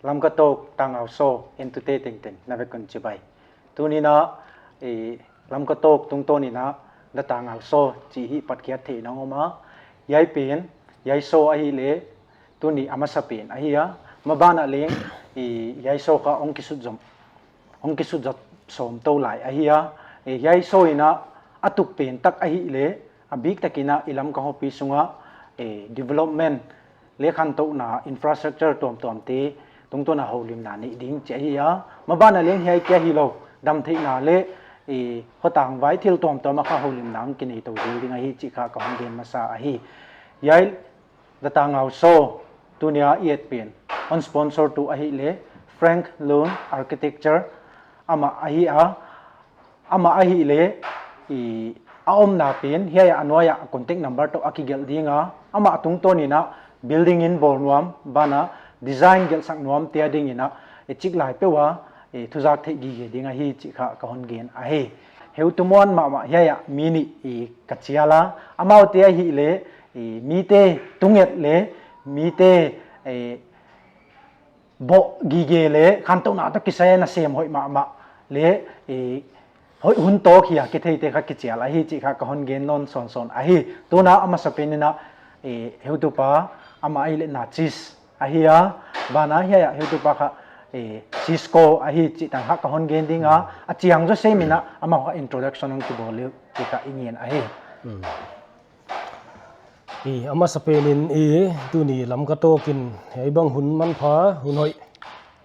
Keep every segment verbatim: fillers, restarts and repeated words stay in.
Lamka Talk Tangau Show entute tengteng na vek un chibai. Tuni'n a, eh, Lamka Talk tungtawn in a The Tangau Show chih hi patkhiat theihna om a. Hiai pen, hiai show ahihleh, tuni a masa pen ahi a. Maban ah leng, eh, hiai show kha hong kisut zom, hong kisut zom sawm tou lai ahi a. Eh, hiai show in a, a tuk pen tak ahihleh, a biktak in a i Lamka khopi sung a, eh, development leh khantouhna infrastructure tuamtuamte tungtawn a houlimna nei ding chih ahi a. Maban ah leng hiai kia hilou, damtheihna leh, eh, khotang vai thil tuamtuam a kha houlimna hong kinei tou zel ding ahi chih kha ka hon gen masa ahi. Hiai The Tangau Show tuni a i et pen hon sponsor tu ahihleh Frank Lun Architecture amah ahi a. Amah ahihleh, i, a omna pen, hiai a nuai ah contact number toh a kigelh ding a, amah tungtawn in a building in bawl nuam, ban ah design gelhsak nuamte a ding in a, i chik lai peuh a, i thuzak theih gige ding ahi chih kha ka hon gen ahi. Heutu muan mahmah hiai ah mi nih i ka chial a, amaute ahihleh, i mite tunget leh, mite, i, boh gige leh khantouhna toh kisai a nasem hoih mahmah leh, eh, hoih hun tawk hi a kitheite kha kichial ahi chih kha ka hon gen nawn sawnsawn ahi. Tuni'n a masa pen in a, eh, heutupa amah ahihleh Nachis ahi a, ban ah hiai ah heutupa kha, eh, Cisco ahi chih tan kha ka hon gen ding a, a chiang zaw sem in a amah kha introduction hong kibawl leh chih kha i ngen ahi. Hmm. I, a masa pen in i, tuni Lamka Talk in hiai bang hun manpha, hun hoih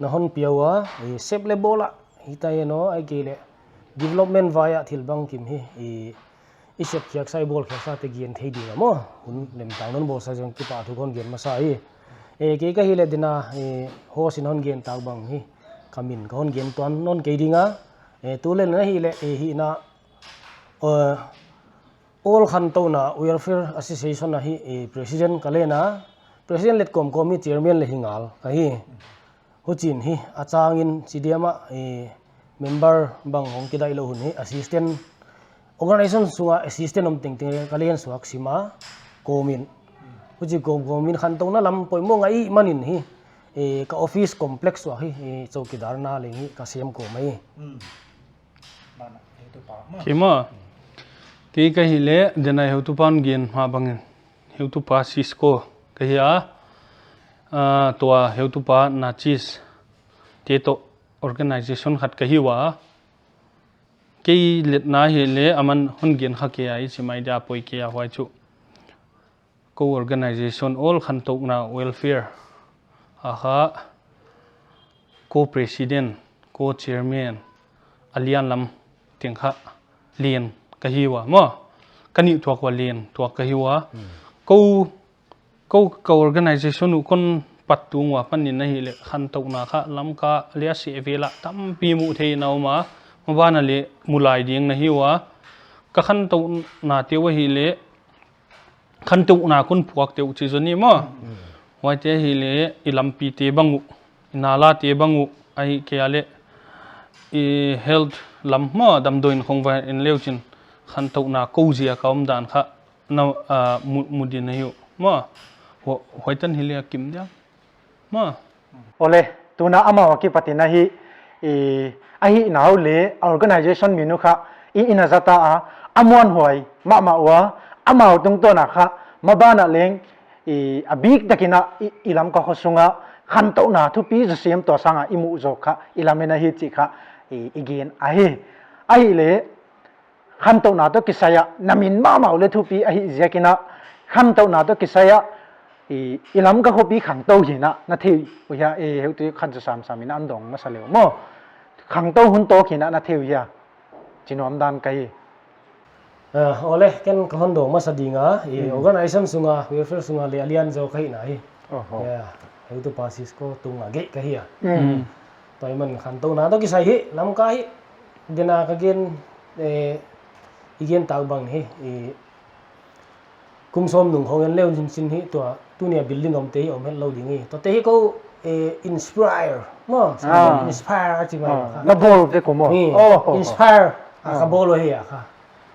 na hon pia ua, i, sep leh bawl a, hita hi no, ahihkeileh development vai a thil bangkim hi, i, i sep khiak sa, i bawl khiak sa te gen thei ding a maw, hun lemtang non bawl sa zong kipahthu kon gen masa hi. E, kei ka hihleh dena, i, host in hon gen tak bang hi, ka min ka hon gen tuan nawn kei ding a, e, tu lel na hihleh, e, hi na, eh, All Khantouhna Welfare Association a hi, eh, President ka len a, President let kawmkawm hi Chairman leh hi ngal ka hi. Huchiin hi, a changin C D M a, eh, member bang hong kidaih lou hun hi, assistant, organization sunga assistant om tengteng ka len suak sim a, kawmin. Huchi kawmkawmin khantouhna lam poimoh ngai manin hi, eh, ka office complex suak hi, eh, chowkidar na leng hi, ka sem kawm hi. Kima. Kei ka hihleh, dena heutupa'n gen mah bangin. Heutupa Cisco ka hi a. Ah, tua heutupa Nachis te toh organization khat ka hi ua. Kei letna hihleh aman hon gen kha kei a i chi mai dia poi kei a huai chu. Kou organization All Khantouhna Welfare a kha kou president, kou chairman, a lian lam teng kha len ka hi ua maw. Ka nih tuak ua len tuak ka hi ua. Hmm. Kou, kou ka organization uh kon pat tung ua panin ahihleh khantouhna kha Lamka leh a seh vel ah tampi muh theih na om a. Maban ah leh mu lai ding na hi ua. Ka khantouhna te uh ahihleh khantouhna kon puak te uh chi zaw ni maw. Mm. Huaite ahihleh i lampite bang uh, i nalate bang uh, ahihkeileh i health lam maw, damdawi in khong va en leuchin khantouhna kou ziak a om dan kha na, ah, mu, mu ding na hi uh maw. Hua, huai tan hihleh a kim dia. Maw. Awle, tuna amau a kipatin ahi, i, ahihna uh leh, a organization min uh kha, i, i na zata a, a muanhuai mahmah ua, amau tungtawn a kha, maban ah leng, i, a biktakin a, i, i Lamka kho sunga, khantouhna thupi zaw sem tua sanga i muh zaw kha, i lamen ahi chih kha, i, i gen ahi. Ahihleh, khantouhna toh kisai a, na min mahmah uh leh thupi ahih ziakin a, khantouhna toh kisai a, i, i Lamka khopi khangtou hi'n a, na thei uh hia, e, heutu khat zaw samsam in a hon dawng masa leh maw. Khangtou hun tawk hi'n a, na thei uh hia. Chi nuam dan ka hi. Ah, awle, ken ka hon dawng masa ding a, i, hmm, organization sunga, welfare sunga leh a lian zaw ka hihna hi. Oho. Ya, heutupa Cisco tunga gei ka hi a. Hmm. Hmm. Tua ahihman khantouhna toh kisai hi, Lamka hi, dena ka gen, eh, i gen tak bang hi, i kum sawm nung khong en leuchin hi tua, tuni a building omte hi om het lou ding hi. Tuate hi kou, eh, inspire, maw, ah, inspire a chi mai. Ah, kha. Na bawl te kou maw? Hmm. Oh, oh, oh. Inspire, ah, ka bawl uh hi a kha.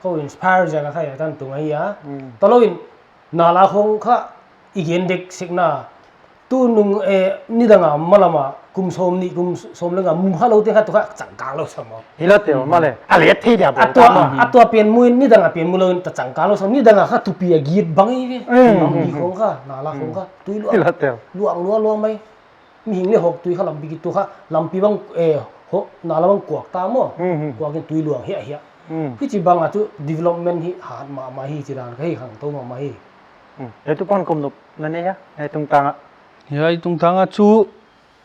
Kou inspire ziak a kha hiai tan tung ahi a. Hmm. Tua lou in, nala khong kha i gen dek sek na, Tu nung, eh, nidang a malam a kum sawm nih, kum sawm leh nga mu kha lou te kha tu kha changkang lou sam maw. Hilou te maw le. A let thei dia bawl ta maw. A tua, a tua pen mu in nidang a pen mu lou in ta changkang lou sam. Nidang a kha tupi a git bang i ve. Mm. Lampi khong kha, nala khong kha. Tui luang. Hilou te. Luang luang luang mai. Mihing leh hawk tui kha lampi kitu kha. Lampi bang, eh, ho, nala bang kuak ta maw. Mm, mm. Kuak in tui luang hiah hiah. Mm. Hichi bang a chu development hi hat mahmah hi chi dan kha hi khangtou mahmah hi. Mm. Heutupa'n kum nop na nei hia, hiai tungtang ah. Hiai tungtang ah chu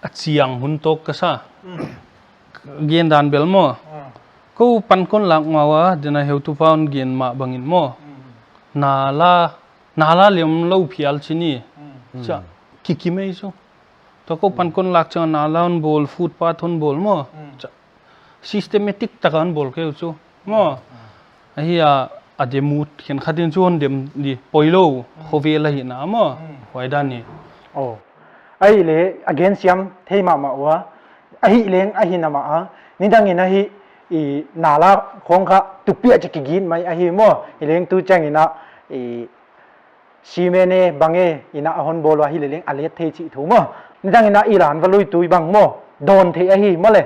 a chiang hun tawk ka sa. Mm. Gen dan bel maw. Mm. Kou pan kon lak ma ua, dena heutupa'n gen mah bangin maw. Mm. Nala, nala lem lou phial chini. Mm. Cha, kikim ei chu. Tua kou pan kon lak chiang nala hon bawl, footpath hon bawl maw. Mm. Cha, systematic tak a hon bawl kei uh chu. Maw. Mm. Ahi a, a dem ut khenkhat in chu hon dem di poi lou. Mm. Khovel ahi na maw. Mm. Huai dan hi. Oh. Ahihleh, a gen siam thei mahmah ua. Ahi leng, ahi na mah a. Nidang in ahi, i nala khong kha tupi a chi kigin mai ahi maw. Hi leng tu chiang in a, i cement e, bang e, in a hon bawl ua hi leh leng a let thei chih thu maw. Nidang in a i lan va lui tui bang maw. Dawn theih ahi maw le.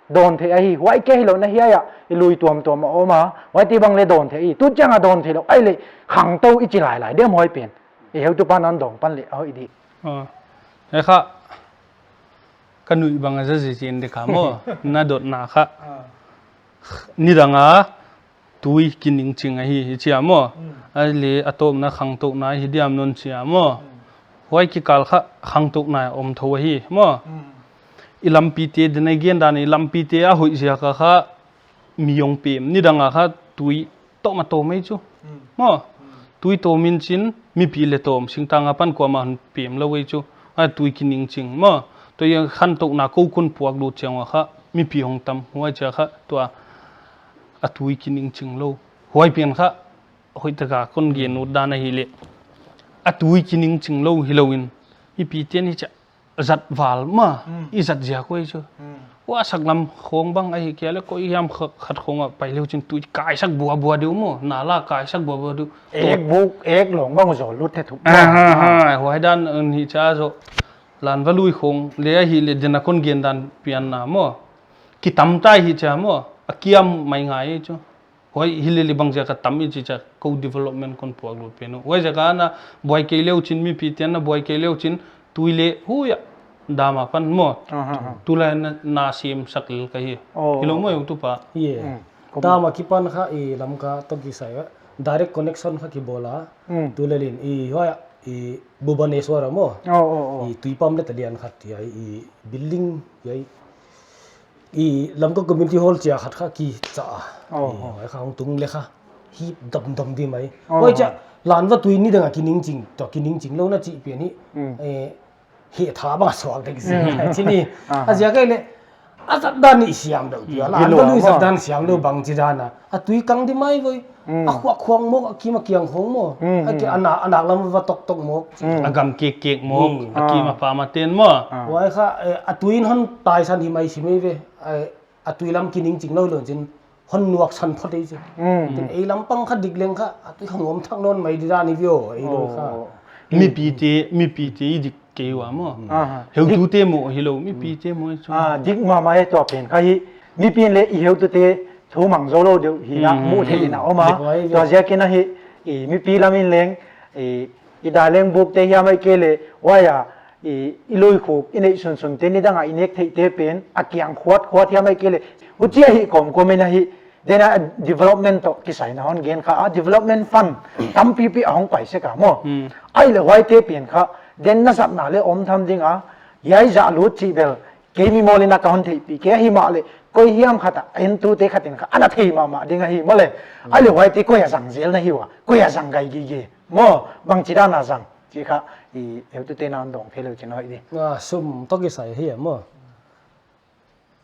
Dawn theih ahi. Huai kei hilou na hiai a, i lui tuamtuam a om a. Huaite bang leh dawn theih ahi. Tu chiang a dawn theih lou. Ahihleh, khangtou i chi lailai. Dem huai pen. I heutupa'n hon dawng pan leh, a hoih di. Ah. E kha, ka nuih bang a zazi chin di kha maw. Na dotna kha. Ah. Nidang a, tui kiningching ahi, i chi a maw. Mm. Ahihleh a tawpna khangtouhna hi diam non chi a maw. Mm. Huai kikal kha khangtouhna om thou ahi maw. Mm. I lampite, dena i gen dan i lampite a hoih ziak a kha mi hong pem. Nidang a kha tui tawm a tawm ei chu. Mm. Maw. Mm. Tui tawm in chin mipi leh tawm singtang a pan kuamah hon pem lou ei chu. A tui kiningching maw. Tua i khantouhna kou kon puak lut chiang ua kha mipi hong tam. Huai chia kha tua a tui kiningching lou. Huai pen kha, hoih tak a kon gen ut dan ahihleh. A tui kiningching lou hilou in. Mipite'n hichia zat val mah, mm, i zat ziak uh ei chu. Mm. Huai sak lam khong bang ahi kei leh koi hiam kha-, khat khong a pai leu chin tui kaisak buabua diu maw. Nala kaisak buabua diu. Ek buk, ek lawng bang zou lut thei thup. Ah, ah, ah, huai dan, uh, hichia zaw. Lan va lui khong leh ahihleh dena kon gen dan pian na maw. Kitam ta hichia maw. A kiam mai ngai chu. Huai hi leh leh bang ziak a tam i chi chia kou development kon puak lut pen uh. Huai ziak a na buai kei leu chin mipite'n na buai kei leu chin tui leh huai a dam a pan maw. Aha, aha. Tulai na, na siam sak lel ka hi. Oh, hilou maw, oh, heutupa. Yeah. Mm. Dam a kipan kha i Lamka toh kisai a. Direct connection kha kibawl a. Mm. Tulai in i huai a i Bhubaneswar a maw. Oh, oh, oh. I tui pump leh ta lian khat ti a i building i a i I Lamka Community Hall chia khat kha kicha a. Oh, oh. I, huai kha hong tung leh kha. Hi damdam di mai. Oh, huai chia, oh, lan va tui nidang a kiningching, tua kiningching lou na chih pen hi. Mm. Eh, he tha bang a suak dek zi. Mm. Chini. Ah. A ziak ahihleh, a zat dan i siam deuh. Mm. Tua lan va lui zat dan siam lou bang chi dan a. A tui kang di mai voi. Mm. A khuak khuang mawk, a kim a kiang khong maw. Mm, a ki, mm, a nak, a nak lam va tok tok mawk. Mm. A gam kek kek mawk, mm, a kim a pam a ten maw. Ah. Huai kha, eh, a tui in hon taisan hi mai si mai ve. Eh, a tui lam kiningching lou lou chin hon nuaksan phot ei chu. Mm. Tin ei lam pang kha dik leng kha, a tui kha ngawm thak nawn mai di dan hi viau, ei lou kha. Oh. Mipite, mipite i dik kei ua maw. Aha. Heutute maw hilou, mipite maw chu. Ah, dik mahmah e tua pen kha hi. Mipi'n leh i heutute thu mang zou lou deuh hi na, mm, mu thei in a om a. Dik huai ve. Tua ziak in ahi, i mipi lam in leng, i, i dai leng buk te hiam ahihkeileh, huai a, i, i lui khuk, i neih sunsun te nidang a i nek theih te pen, a kiang khuat khuat hiam ahihkeileh. Huchi ahi kawmkawm in ahi, Dena development toh kisai na hon gen kha a development fund tampipi a hong pai sek a maw. Hmm. Ahihleh huaite pen kha, den na zatna leh om tham ding a, hiai zah lut chih bel, kei mi mawl in a ka hon theihpih kei a himahleh, koi hiam khat a, entute khat in kha, ana thei mahmah ding ahi maw le. Hmm. Ahihleh huaite koi a zang zel na hi ua, koi a zang gai gige. Maw, bangchi dan a zang, chih kha, i, heutute'n a hon dawng thei leu chin hoih di. A, sum toh kisai hi a maw.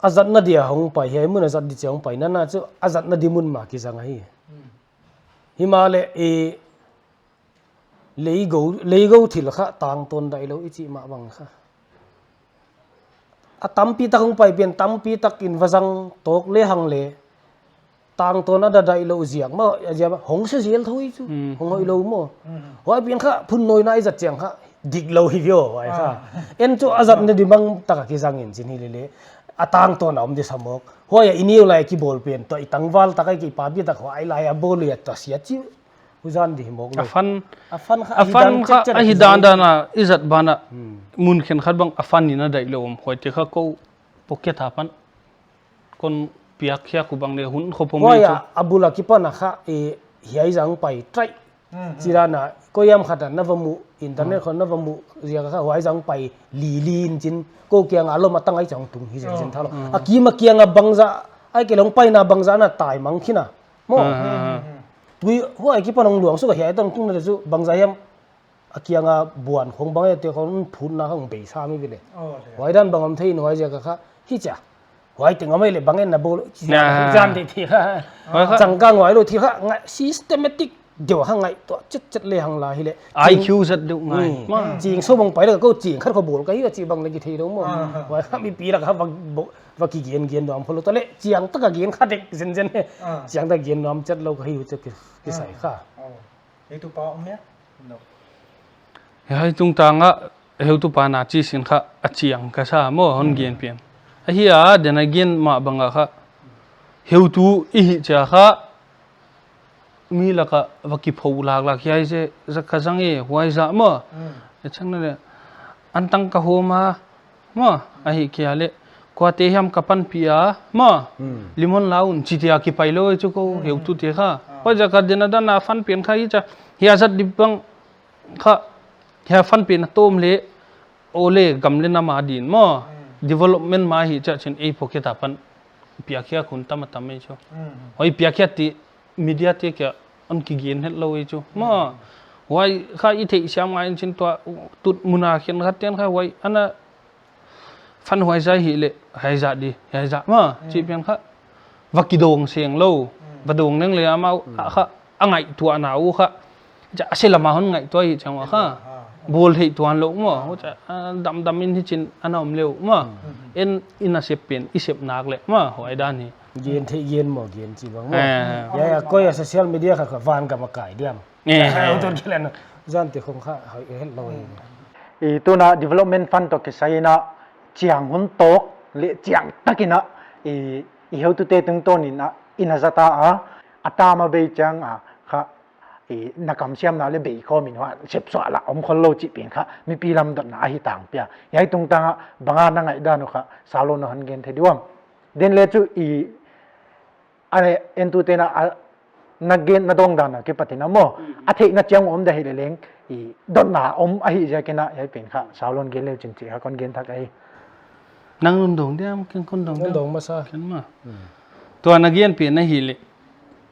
A zatna dia hong pai hi, mun a zat di chia hong pai nana chu a zatna di mun mah kizang ahi. Hmm. Himahleh i leigo, leigo thil kha tangtawn daih lou i chih mah bang kha. A tampi tak hong pai pen tampi tak in va zang tawk lehang leh tangtawn a dadaih lou ziak mah, a ziak mah, hong se zel thou hi chu, hmm, hong hoih lou maw. Hmm. Huai pen kha phun nawina i zat chiang kha, dik lou hi vio, huai kha. Ah. En chu a zatna di bang taka kizang in chin hi lele. A tangtawn a om di samok. Huai a i neu lai kibawl pen toh i tangval taka ki pa bi tak huai lai a bawl ui a ta sia chi. Huzan di hi mawk lou. A fund, a fund kha a hi dan kha chet chet a hi dan dan a i zat ban a. Hmm. Mun khenkhat bang a fund in a daih lou om. Huaite kha kou pocket a pan kon piak khia khu bang le hun khop om. Huai chu a, a bul a kipan a kha, e, hiai zang pai trai. Hmm, hmm. Chi dan a, kou hiam khat a na va mu, internet khong na va mu, ziak a kha huai zang pai li li in chin, kou kiang a lom a tang ai chang tung hi zen zen tha lou. Hmm. A kim a kiang a bangzah, ai ke long paina bangzah na tai mang khin a. Maw. Ah, ah, ah. Tui huai kipan hong luang suk a hiai tang tung na chu bangzah hiam a kiang a buan khong bang e te khong phun na khong bei sa mi vile. Oh, le. Huai dan bang om thei in huai ziak a kha hi chia. Huai teng om ai le bang en na bawl. Ya. Zan te thi kha. Huai kha. Changkang huai lou thi kha ngai systematic deuh kha ngaihtuah chet chet le hang la hi le. I Q zat deuh ngai. Hmm. Ma. Ching so bang pai le kou ching khat khong bawl ka hi a chi bang le kithei lou maw. Ah. Huai kha mipi lak kha va, va kigen gen nuam pholo ta le chiang taka gen kha dek zen zen he. Ah. Chiang taka gen nuam chet lou ka hi u chet ki, kisai kha. Ah. Oh. Heutupa om hia? No. Hiai tungtang a heutupa na chi sin kha a chiang ka sa maw hon gen pian. Ahia, den a gen mah bang a kha. Heutu i hih chia kha. Mi lak a va kiphou lak lak hiai se, za ka zang e, huai zah maw. Hmm. E chang na le. An tang ka hawm a, maw, ahih kei a le. Kuate hiam ka panpih a, maw. Hmm. Lim hon la un, chi te a kipai lou chu kou, hmm, heutu te kha. Ah. Huai ziak a den a dan a fund pen kha hi chia. Hiai zat di bang kha. Hiai fund pen a tawm le. Aw le gam le nam a din maw. Hmm. Development mah hi chia chin ei pocket a pan. Piak khia khun tam a tam ei chu. Hmm. Huai piak khia ti media te kia hon kigen het lou ei chu. Hmm. Maw. Huai kha i theih siam ngai in chin tua tut mun a khenkhat ten kha huai ana fund huai zah hi le, hiai zah di, hiai zah maw, hmm, chi pian kha. Va kidong seng lou, hmm, va dong neng le amau, hmm, a kha, a ngaihtuahna uh kha. Chia a se lam a hon ngaihtuah hi chang ua kha. Ah. Bawl theih tuan lou maw, ah, chia, ah, dam dam in hi chin ana om leu maw. Hmm. En, i na sep pen, i sep nak le maw, huai dan hi. Gen theih gen maw, gen chi bang maw. Eh. Ya, ya, kou a social media kha, kha van gam a kai diam. Eh. Heutu kilen, zan te khong kha, hoi, het lou hi. I tuna development fund toh kisai in a chiang hun tawk le chiang tak in a i, i heutute tungtawn in a, i na zat a, a tam a bei chiang a kha, i na kamsiamna le bei khawm in huan sep suah la om khol lou chih pen kha mipi lam dotna ahi tang pia. Hiai tungtang a bang a na ngaihdan uh kha sau lou na hon gen thei diam. Den le chu i A le, entute na, a, na gen, na dong dan a kipat in a maw. Mm. A theihna chiang om da hi le leng, i dotna om ahih ziak in a, hiai pen kha, sau lou in gen leu chin chih kha kon gen thak ahi. Nang non dong diam, ken kon dong diam. Kon dong masa. Ken maw. Mm. Tua na gen pen na hi le,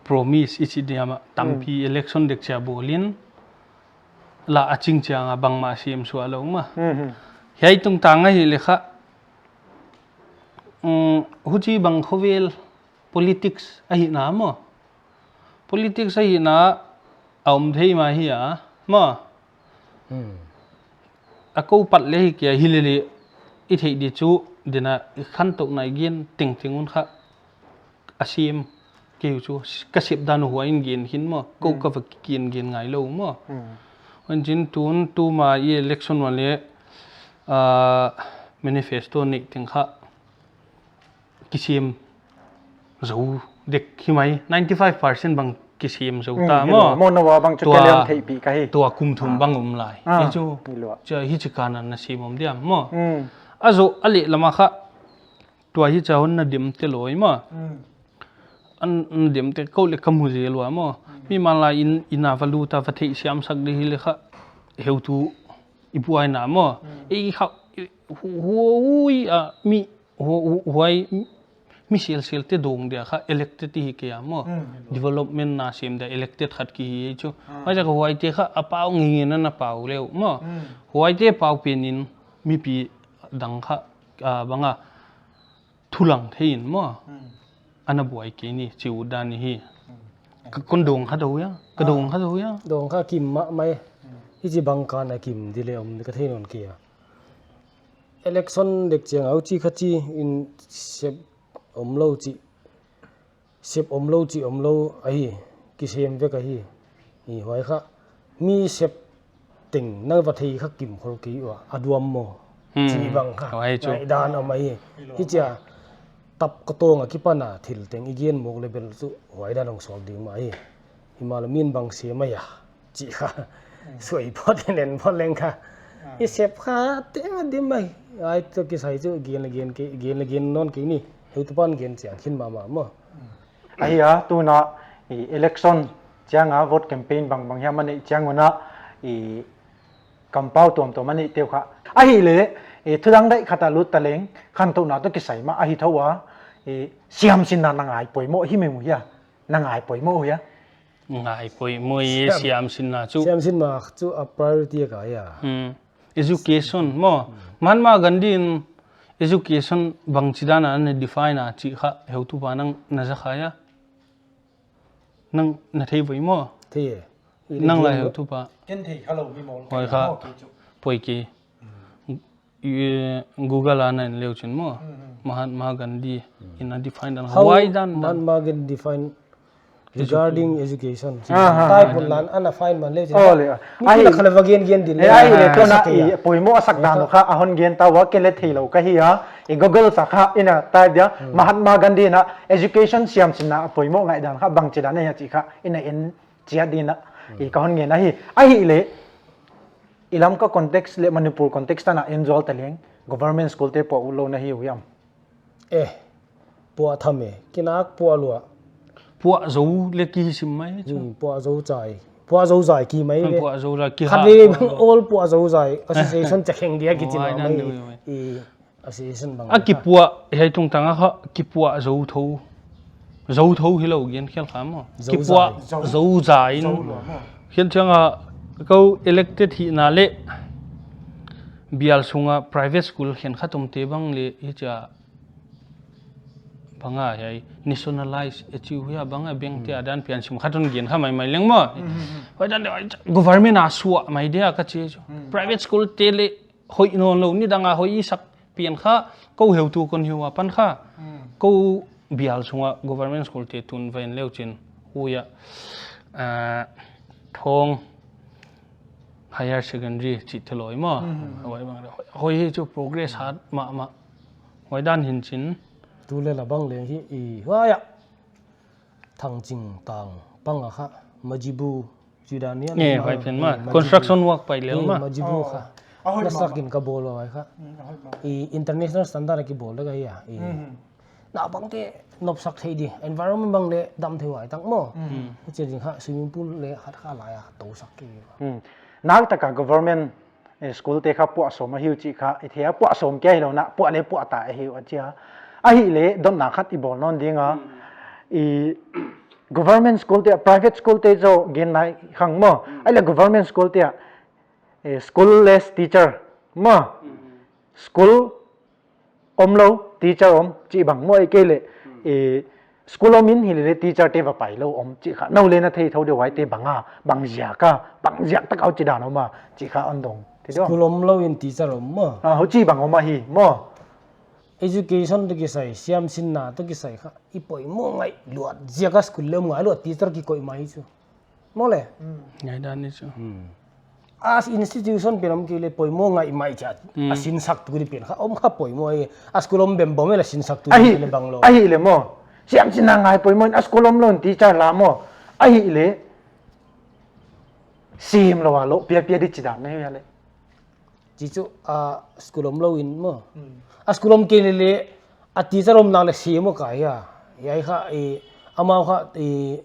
promise i chi diam a, tampi, mm, election dek chia bawl in, la a ching chiang a bangmah sem suah lou maw. Mm-hmm. Hiai tungtang a hi le kha, mm, huchi bang khovel, politics ahihna maw. Politics ahihna a om thei mah hi a, maw. Hmm. A kou pat le hi kia hi le le i theih di chu den a i khantohna i gen tengteng un kha a sem kei uh chu ka sep dan uh huai in gen khin maw. Kou, hmm, ka va gen gen ngai lou maw. Hmm. Huan chin tun tuma i election ua le, ah, manifesto neih teng kha kisem zou dek hi mai, ninety five percent bang kisem zou ta maw. Hmm, hi lua. Maw, na ua bang chu tua, kei leng theihpih ka hi. Tua kum thum, ah, bang om lai. Ah, hi chu. Hi lua. Chia hichi kana na sem om diam maw. Hmm. A zoh a leh lam a kha tua hi chia hon na dem te lou maw. Hmm. An, an dem te kou le ka mu zel ua maw. Hmm. Mi malai in, in a va lut a va theihsiam sak di hi le kha heutu i buaina maw. Hmm. Ei kha, hu-, hu-, hui a mi Hu-, hu-, huai mi sialsial te dong dia kha elected hi kei a maw. Hmm. Development na sem dia elected khat ki hi chu. Ah. Huai ziak a huaite kha a pau ngeingei in a pau leu maw. Hmm. Huaite pau pen in mipi dang kha, ah, bang a thulang thei in maw. Hmm. Ana buai kei ni, chi ut dan hi. Hmm. Ka kon dong kha dou ya, ka dong kha dou ya. Dong kha kim mahmah e. Hmm. Hichi bang kana kim di le om ka thei nawn kei a. Election dek chiang a huchi kha chi in sep om lou chi, sep om lou chi om lou ahi, kisem vek ahi. Hi huai kha mi sep teng na va thei kha kimkhol kei ua, a duam maw. Hmm. Chi bang kha. Huai chu. Ngaihdan om ahi. Hichia tap ka tawng a kipan a thil teng i gen mawk leh bel chu huai dan hong suak ding mah hi. Himahleh min bang sem ahi a. Chi kha. Hmm. Suai phot in en phot leng kha. Ah. I sep kha teng a dim ahi. Ai toh kisai chu gen leh gen kei, gen leh gen nawn kei ni. Heutupa'n gen chiang khin mahmah maw. Hmm. Ahi a, tuna, i, election chiang a vote campaign bangbang hiam a neih chiang un a, i, kampau tuamtuam a neihte uh kha. Ahihleh, i, thudang daih khat a lut ta leng, khantouhna toh kisai mah ahi thou a, i, siamsinna na ngai poimoh hi mai mu hia, na ngai poimoh hia. Ngai poimoh hi. Siam. Siamsinna chu. Siamsinna chu a priority a ka hia. Hmm. Education maw. Hmm. Mahatma Gandhi in education bangchidan a na define a chih kha heutupa nang na za kha hia. Nang na thei voi maw? Thei e. Nang lai heutupa. Ken thei kha lou mi mawl. Huai kha. Maw ki chu. Poi ki. Hmm. I, Google a na en leu chin maw. Hmm, hmm. Mahatma Gandhi in a define dan. How huai dan dan. Mahatma Gandhi define regarding education. Ah, ah, type ah, un lan ana fine man leu chin. Oh, le. Mi ahi. Kila khala va gen gen din. Eh, le. Ahihleh tuna i poimoh a sak dan kha a hon gen ta ua, ken leh theilou ka hi a. I Google sa kha ina type dia. Hmm. Mahatma Gandhi in a education siamsinna a poimoh ngaihdan kha bangchidan ahia chih kha ina en chiat ding a. Hmm. I ka hon gen ahi. Ahihleh i Lamka context leh Manipur context tan a en zual ta leng government school te puah utlou na hi uh hiam. Eh, puah tham e, kinak puah lua. Puah zou leh ki sim mai chu. Hmm, puah zou zai. Puah zou zai ki mai. Hmm, le. Puah zou zai ki khat ha, le puah zou. All puah zou zai. Association chakheng dia ki chin mai. Oh, ai dan deu mai. I association bang. A kipuah, hiai tungtang a kha, kipuah zou thou. Zou thou hilou gen khel kha maw. Zou zai. Kipuah zou zai in. Zou lua maw. Hiai chiang a, kou elected hihna leh. Bial sunga private school khenkhat omte bang leh, hichia bang a hiai nationalize e chi uh hia bang a bang te a dan pian sim khat hon gen kha maimai leng maw. Mm, mm, mm. Huai dan deuh, government a suah mai dia ka chi chu. Mm. Private school te leh hoih nawnlou nidang a hoih i sak pian kha kou heutu kon hi ua pan kha. Mm. Kou bial sunga government school te tun va en leu chin. Huai a, ah, Thawng Higher Secondary chih te lou maw. Mm, mm, mm. Huai bang leh hoih, hoih hi chu progress hat mahmah. Huai dan hi'n chin. Tu leh la bang leng hi i huai a. Thangching tang pang a kha. Majibu, Sudan ni a. Eh, ma-, huai pen ma. Eh, Majibu. Construction work pai lel ma. Eh, Majibu kha. Oh. A hoih mahmah. Nasakin ka bawl a huai kha. Mm, a hoih mahmah. I international standard a kibawl leh ka hi a. I. Mm. Na bang te nopsak thei di. Environment bang leh dam thei huai tak maw. Mm. Huchi ding kha swimming pool leh khat kha lai a tou sak ki. Mm. Nakpi tak a government eh, school te kha puah sawm ahi uh chih kha, i thei a puah sawm kia hilou na, puah leh puah ta ahi uh a chi a. Ahihleh, dotna khat i bawl nawn ding a, hmm, i government school te, private school te zaw gen nai khang maw. Hmm. Ahihleh government school te, eh, school less teacher maw. Hmm. School omlou, teacher om, chih bang maw ahihkeileh, hmm, eh, school om in hilele teacher te va pailou om, chih kha, nou leh na thei thou deuh huaite bang a, bang ziak a, bang ziak tak a huchi dan om a, chih kha hon dong. Thei deuh. School omlou in teacher om maw. Ah, huchi bang om ahi, maw. Education toh kisai, siamsinna toh kisai kha, i poimoh ngaih luat ziak a school leh om ngai luat teacher kikoih mai chu. Maw le. Mm. Ngaihdan ni chu. Hmm. A institution pen om kei leh poimoh ngaih mai chia. Hmm. A sinsak tu di pen kha. Om kha poimoh e. A school om bembom e leh sinsak tu di pen leh bang lou. Ahihleh maw. Siamsinna ngai poimoh in a school omlou in teacher la maw. Ahihleh. Simlou a lou piapia di chi dan na hia leh. Chi chu a school omlou in maw. Hmm. A school om kei leh leh a teacher omna leh sim maw ka hia. Hiai kha i amau kha i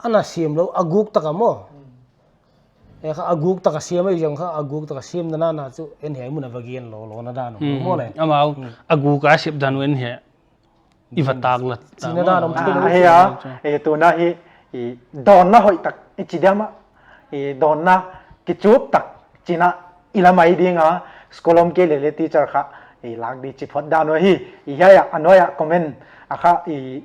Ana siam lou, a guk taka maw. Hmm. E kha a guk taka siam ahi zong kha, a guk taka siam nana chu en hiai mun a va gen lou, lou na dan maw le. Amau, hmm, a guk a siam dan en hiai. I va tak la. China dan om. Ah, thei lou. Hia, e tuna hi, i dawnna hoih tak, i chi diam a, i dawnna kichup tak, china i la mai ding a, school om kei leh leh teacher kha, i lak di chi phot dan uh hi, i hiai a, a nuai a comment, a kha, i,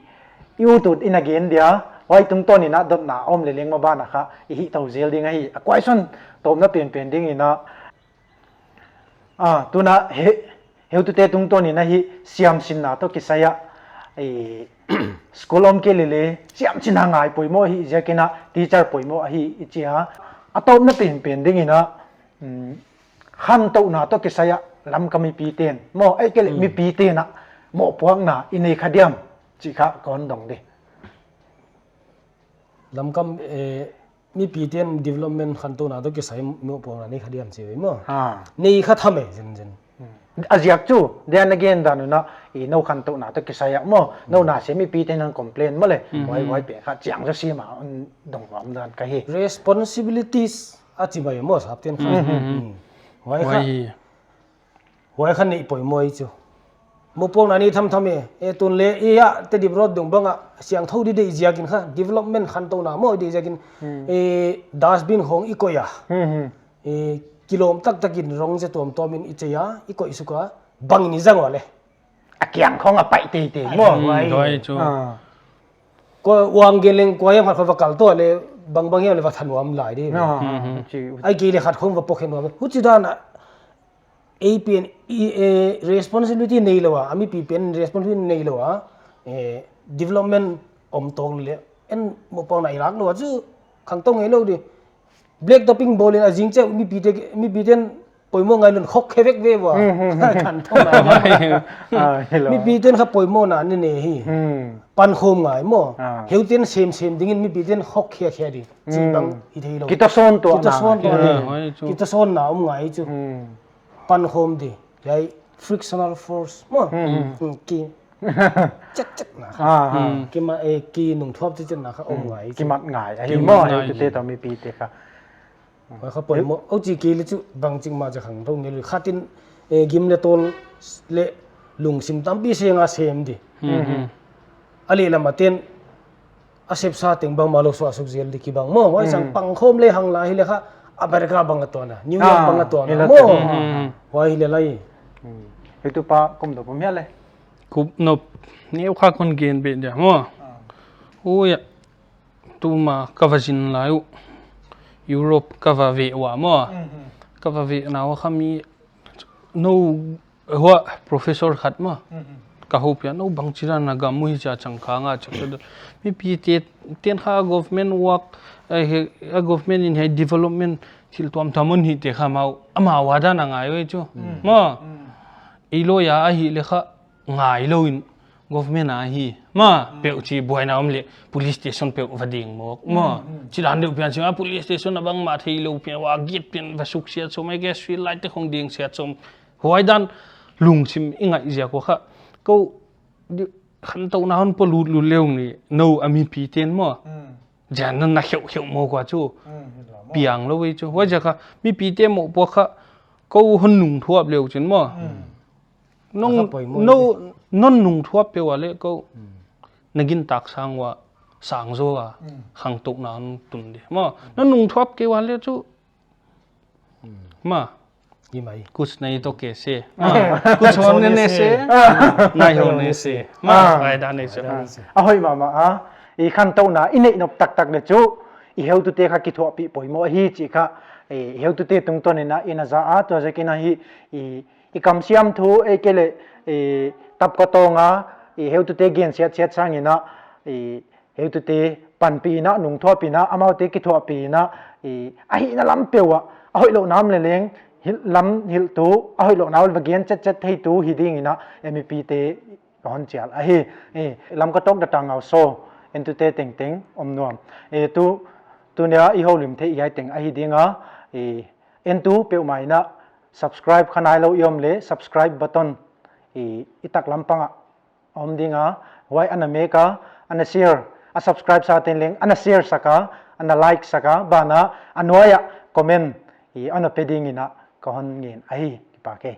i ut ut in a gen dia, huai tungtawn in a dotna om leh leng maban a kha, i hih tou zel ding ahi, a question tawpna penpen ding in a, a, tuna he, heutute tungtawn in a hi siamsinna toh kisai a, i, school om kei leh leh, siamsinna ngai poimoh hi, ziakin a, teacher poimoh ahi, i chi a, a tawpna penpen ding in a, Hmm, khantouhna toh kisai a Lamka mipite'n maw, ei kei leh, hmm, mipite'n a mohpuakna i nei kha diam chih kha kon dong di. Lamka, eh, mipite'n development khantouhna toh kisai mohpuakna nei kha diam chih ve maw. Ha. Nei kha tham e, zen zen. Hmm. A ziak chu, then again dan un a, i nou khantouhna toh kisai a maw, hmm, nou na se mipite'n hon complain maw le, hmm, huai, hmm, huai pen kha chiang zaw sim a, hon dong nuam dan ka hi. Responsibilities a chi mai maw, sapte'n kha. Hmm, hmm, hmm. Hmm. Huai kha. Huai hi. Huai kha nei poimoh chu. Mohpuakna nei tham tham e, e tun le, e a, Tedim Road dung bang a, siangthou di deih ziakin kha, development khantouhna maw deih ziakin, hmm, e, dustbin khong i koih a. Hmm, hmm. E, kilawm taktakin rong ze tuamtuamin i chei a, i koih suk a, bang in i zang ua le. A kiang khong a paih teitei maw. Hmm, huai. Huai chu. Ah. Ko uang gen leng kua hiam khat khong va kal tou le, bangbang hiam le va thanuam lai di. Ah, hmm, hmm. Chi. Ei kei leh khat khong va pok khe nuam. Huchi dan a, ei pen, i, eh, responsibility nei lou a, a mipi pen responsibility nei lou a, eh, development om tawk le, en mohpuakna i lak lou a chu, khangtou ngeilou di. Black topping bawl in a zing chauh, mipite, mipite'n poimoh ngai lou in khok khe vek ve ua. Hmm, hmm, hmm. Khantouhna. Ah, hello. Mipite'n kha poimohna nei nei hi. Hmm. Pankhawm ngai maw. Ah. Heute'n semsem dingin mipite'n khok khiakhia di. Chi, hmm, bang hi theilou. Kitasawn tuah, kitasawn na. Tuah di. Ah, huai chu. Kitasawnna om ngai chu. Hmm. Pankhawm di, hiai frictional force maw. Hmm, hmm. Hmm, ki chet chet na kha. Ah, ah. Hmm. Ki ma, eh, ki nungthuap chet chet na kha om ngai chu. Kimat ngai. Ahi maw, kimat ngai. Heutute toh mipite kha. Huai kha poimoh. Huchi kei leh chu bangchik mah cha khangtou ngeilou. Khatin, eh, gim le tawl le lungsim tampi seng a sem di. Hmm, hmm. A lehlam a te'n a sepsa teng bangmah lou suah suk zel di kibang maw. Huai sang, hmm, pangkhawm le hang lai hi le kha America bang a tuan a, New York, ah, bang a tuan a maw. Hmm, hmm. Huai hi le lai. Hmm. Heutupa kum nop om hia le? Kum nop neu kha kon gen beh dia maw. Ah. Ui a, tuma ka va zin lai uh, Europe ka va veh ua maw. Hmm, hmm. Ka va vehna ua kha mi nou, huai professor khat maw. Mhm. Ka houpiak, nou bangchi dan a gam uh hichia changkang a chak. Mipite'n kha government work, eh, he, a government in hiai development thil tuamtuam hon hihte kha amau, amau a dan a ngai uh chu. Mm. Maw. Mm. Ei lawyer ahih le kha ngai lou in government a hi. Maw, mm, peuh chi buaina om le police station peuh va ding mawk. Maw. Mm, mm. Chi dan deuh pian sing a police station a bangmah theilou pian ua gate pian va suksiat sawm, ei ke street light te khong ding siat sawm. Huai dan lungsim i ngaih ziak ua kha. Kou di, khantouhna hon pua lutlut le ung ni, nou a mipite'n maw. Mm. Zian na na kheuhkheuh mawk ua chu. Mm, hi la maw. Piang lou ei chu. Huai ziak kha, mipite mohpuak kha, kou hon nungthuap le uchin maw. Mm. Nong, a kha poimoh nou, di. Non nungthuap pe ua le kou. Mm. Na gintak sang ua, sang zaw a, mm, khantouhna hon tun di. Maw, mm, non nungthuap kei ua le chu, Hmm. Maw. Hi mai. कुछ नहीं तो कैसे. Ah. कुछ होने से. Ah. नहीं होने से. Maw. Ah. Huai dan ei chu. Huai dan ei chu. A hoih mahmah a. I khantouhna i neih nop taktak le chu, i heutute kha kithuahpih poimoh hi chih kha, eh, i heutute tungtawn in a i na za a, tua ziakin a hi, i, i kamsiam thu, ei ke le, eh, tap ka tawng a, i heutute gen siatsiat sangin a, i, heutute panpihna, nungthuapihna, amaute kithuahpihna, i, a hihna lam peuh ah, a hoihlouhna om le leng, hilh lam hilhtu, a hoihlouhna uh va gen chetchet theitu hi dingin a, M E P te ka hon chial ahi. I, Lamka Talk The Tangau Show entute tengteng om nuam. I, tu, tuni a i houlim theih hiai teng ahi ding a, i, entu peuhmah in a subscribe kha nailou i om le, subscribe button, i, i taklam pang ah om ding a, huai ana mek a, ana share, a subscribe sate'n leng, ana share sak a, ana like sak a, banah, a nuai ah comment, i ana pe dingin a, ka hon ngen ahi, kipak e.